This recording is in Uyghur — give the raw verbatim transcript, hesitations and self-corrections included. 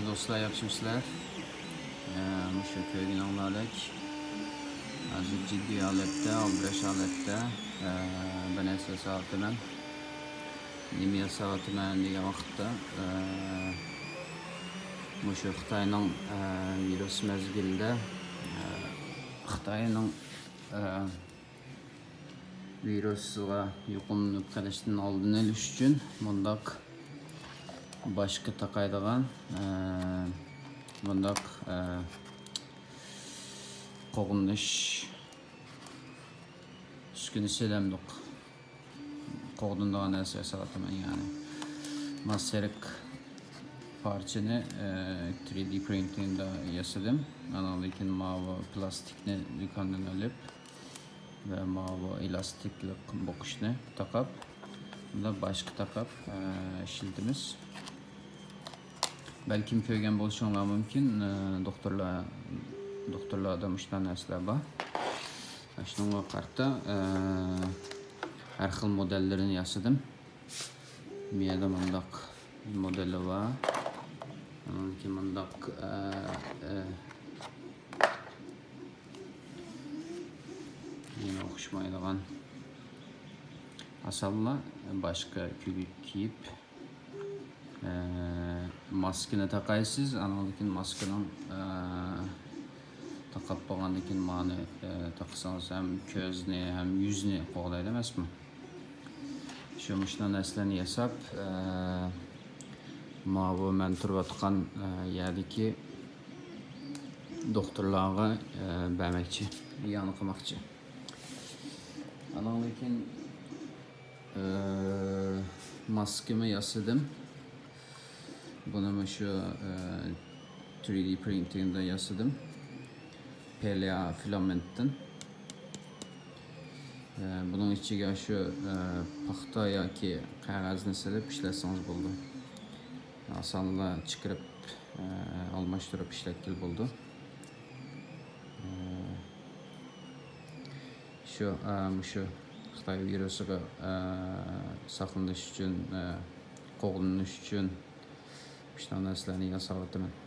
دوستلار، ياخشىمۇسىلەر؟ ئە، مۇشۇ كۆرگىنىڭلاردەك، ھازىر جىددىي ھالەتتە، ئالدىراش ھالەتتە، ئە، بىر نەرسە ياساۋاتىمەن. نېمە ياساۋاتىمەن دېگەن ۋاقىتتا، ئە، مۇشۇ خىتاينىڭ، ئە، ۋىرۇس مەزگىلىدە، ئە، خىتاينىڭ، ئە، ۋىرۇسىغا يۇقۇملىنىپ قېلىشتىن ئالدىنى ئېلىش ئۈچۈن مۇنداق باشقا تاقايدىغان، ئە، مۇنداق، ئە، قوغدىنىش ئۈسكۈنىسى دەمدۇق. قوغدىنىدىغان نەرسە ياساۋاتىمەن، يەنى ماس سېرىق پارچىنى، ئە، تري دى پرىنتىڭدا ياسىدىم. ئانىڭدىن كېيىن ماۋۇ پلاستىكنى دۇكاندىن ئېلىپ، ۋە ماۋۇ ئېلاستىكلىق بوقۇشنى تاقاپ، بۇندا باشقا تاقاپ، ئە، ئىشلىتىمىز. بەلكىم كۆرگەن بولۇشۇڭلار مۇمكىن، ئە، دوختۇرلار، دوختۇرلاردا مۇشۇنداق نەرسىلەر بار. شۇنىڭغا قارىتا، ئە، ھەر خىل مودېللىرىنى ياسىدىم. بۇ يەردە مۇنداق مودېلى بار. ئاندىن كېيىن مۇنداق، ئە، ئە، يەنە ئوخشىمايدىغان. ئاسانلا باشقا كۆيۈك كىيىپ، ئە، ماسكىنى تاقايسىز. ئانىڭدىن كېيىن ماسكىنىڭ، ئە، تاقاپ بولغاندىن كېيىن مانى، ئە، تاقىسىڭىز ھەم كۆزنى، ھەم يۈزنى قوغدايدۇ ئەمەسمۇ؟ شۇ مۇشۇنداق نەرسىلەرنى ياساپ، ئە، ماۋۇ مەن تۇرۇۋاتقان، ئە، يەردىكى دوختۇرلارغا، ئە، بەرمەكچى، ئىئانە قىلماقچى. ئانىڭدىن كېيىن، ئە، ماسكىمۇ ياسىدىم. بۇنىمۇ شۇ، ئە، تري دى پرىنتىڭدا ياسىدىم. پېليا فىلامېنتتىن. ئە، بۇنىڭ ئىچىگە شۇ، ئە، پاختا ياكى قەغەزنى سېلىپ ئىشلەتسىڭىز بولىدۇ. ئاسانلا چىقىرىپ، ئە، ئالماشتۇرۇپ ئىشلەتكىلى بولىدۇ. ئە، شۇ، ئە، مۇشۇ خىتاي ۋىرۇسىغا، ئە، ساقلىنىش ئۈچۈن، ئە، قوغدىنىش ئۈچۈن مۇشۇنداق نەرسىلەرنى ياساۋاتىمەن.